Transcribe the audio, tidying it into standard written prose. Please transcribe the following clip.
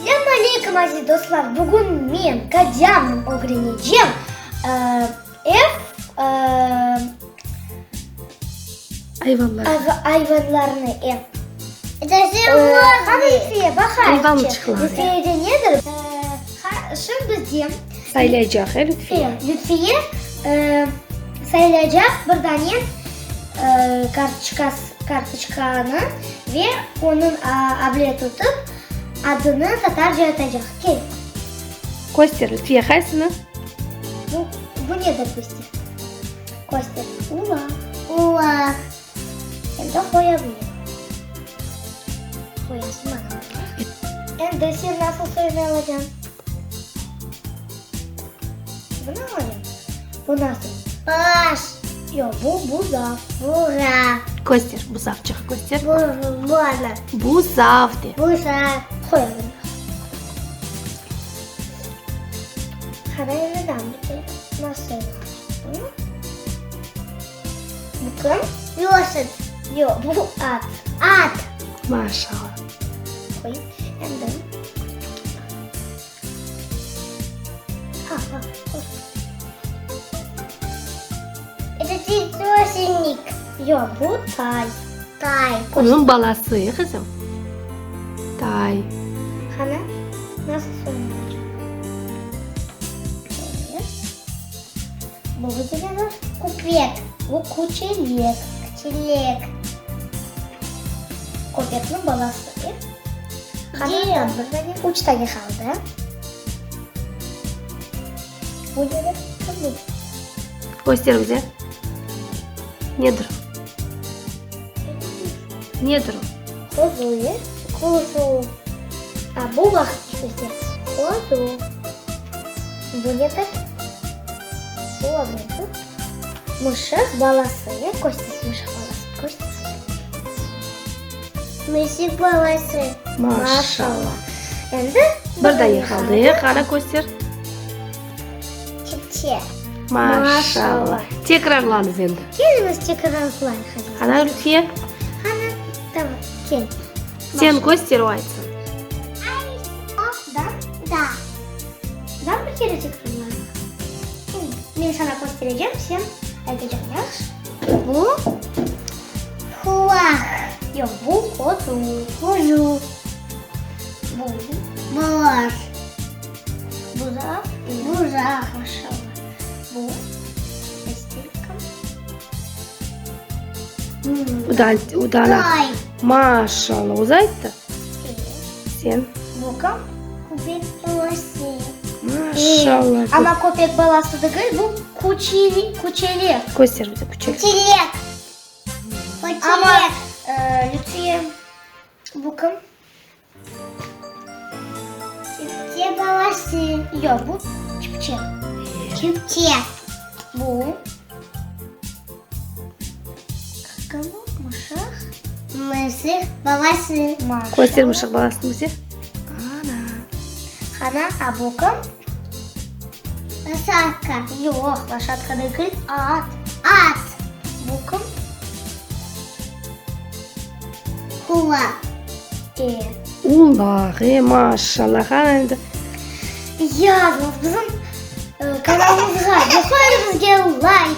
Selâm aleyküm, aziz dostlar! Bugün men Kadâmnen ögrenecem ev Ayvanlar. ayvanlarını, ev. Qani Lütfiye, baqayıqçı. Ayvançıqlar. Lütfiyede nedir? Şimdi de Saylaycaq, e, Lütfiye? E, Lütfiye saylaycaq bir dane kartoçkanı ve onıñ able tutıp, adını tatarca aytacaq. Kel. Köster, Lütfiye, qaysını? Bu, bu nedir, köster? Köster. Ulaq. Ulaq. Endi qoya bile. Qoyasın mana. Endi sen nasıl soyunı alacañ? Bunı alacağım. Bu nasıl? Baş. Yoq, bu buzav. Buzav. Köster, buzavçıq köster. Bu, bu ana. Buzav de. Buzav. Qoy bunu. Qara endi bir kere. Nasıl bunu? Bu kim? Лошадь. Yoq, bu at. At. Maşallah. Qoy. Endi. Yoq, bu tay. Tay. Onıñ balası, e, qızım? Tay. Qani, nasıl soyunacaq? Bu nedir? Köpek. Bu küçelek. Küçelek. Köpekniñ balası, e? Qani, bir dane, üç tane qaldı. Bu nedir? Kim bu? Köster bize. Nedir? Nedir o? Qozu, e? Qozu. A, bu vaqıt köster. Qozu. Bu nedir? Bu nedir? Mışıq balası, e? Köster, mışıq balası. Köster. Mışıq balası. Maşallah. Endi Bir dane qaldı, qara köster. Çipçe. Maşallah. Tekrarlañız endi. Keliñiz tekrarlayıq. Qana, Lütfiye? Qana, tamam, kel. Sen köster, o aytsın. Da? Da. Da bir kere tekrarlayıq. Men saña kösterecem, sen aytacaq, yahşı? Bu? Qulaq. Yoq, bu qozu. Qozu. Bu? Boğaz. Buzav. Buzav, maşallah. Bu? Udana. Maşallah, özü ayttı. Sen? Bu kim? Köpek balası. Maşallah. Amma köpek balası degil, bu küçelek. Köster bize küçelek. Küçelek. Amma, Lütfiye, bu kim? Çipçe balası. Yoq, bu çipçe. Çipçe. Bu. Kim bu? Mışıq. Mışıq balası. Köster mışıq balasını bize. Ana. Qana, a bu kim? Loşadka. Yoq, loşadka degil, at. At. Bu kim? Qulaq. E. Ulaq, e, maşallah, qana endi. Yazıñız bizim kanalımızğa ve qoyıñız bizge layk.